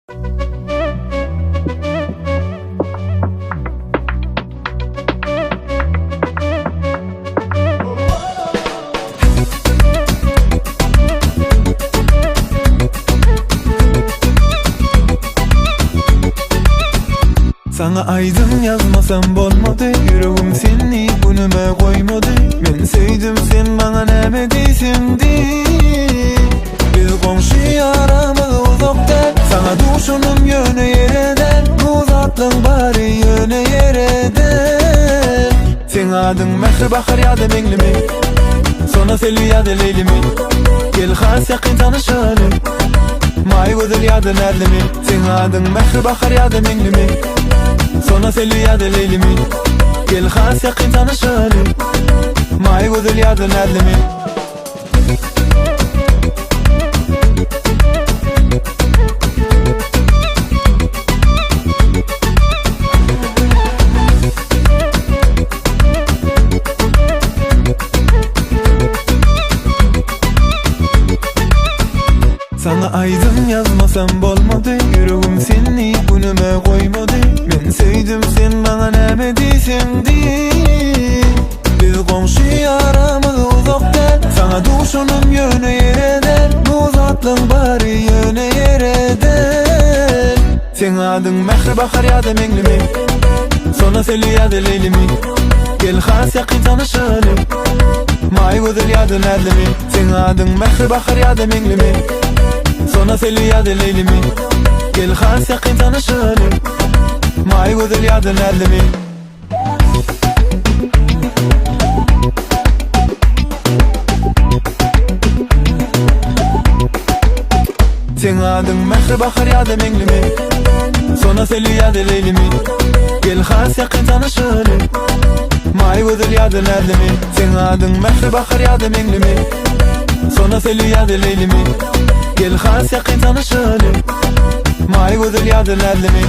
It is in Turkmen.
Saňa aýdym ýazmasam bolmady Ýüregim seni günüme goýmady Men söýdüm sen maňa näme diýseň diý Biz goňşy aramyz uzak däl Saňa duşanym ýöne ýere däl Bu zatlaň bary ýöne ýere däl Seň adyň Mähri Bahar ýa-da Meňlimi Sona Selbi ýa-da Leýlimi Gel has ýakyn tanyşaly Maý gözel ýa-da Näzlimi Seň adyň Mähri Bahar ýa-da Meňlimi Sona Selbi ýa-da Leýlimi Gel has ýakyn tanyşaly Maý gözel ýa-da Näzlimi Saňa aýdym ýazmasam bolmady Ýüregim seni günüme goýmady Men söýdüm sen maňa näme diýseň diý Biz goňşy aramyz uzak däl Saňa duşanym ýöne ýere däl Bu zatlaň bary ýöne ýere däl Seň adyň Mähri Bahar ýa-da Meňlimi Sona Selbi ýa-da Leýlimi Gel has ýakyn tanyşaly Maý gözel ýa-da Näzlimi Seň adyň Mähri Bahar ýa-da Meňlimi Sona Selbi ýa-da Leýlimi Gel has ýakyn tanyşaly Maý gözel ýa-da Näzlimi Seň adyň Mähri Bahar ýa-da Meňlimi Sona Selbi ýa-da Leýlimi Gel has ýakyn tanyşaly Maý gözel ýa-da Näzlimi Seň adyň Mähri Bahar ýa-da Meňlimi Sona Selbi ýa-da Leýlimi Gel has ýakyn tanyşaly Maý gözel ýa-da Näzlimi.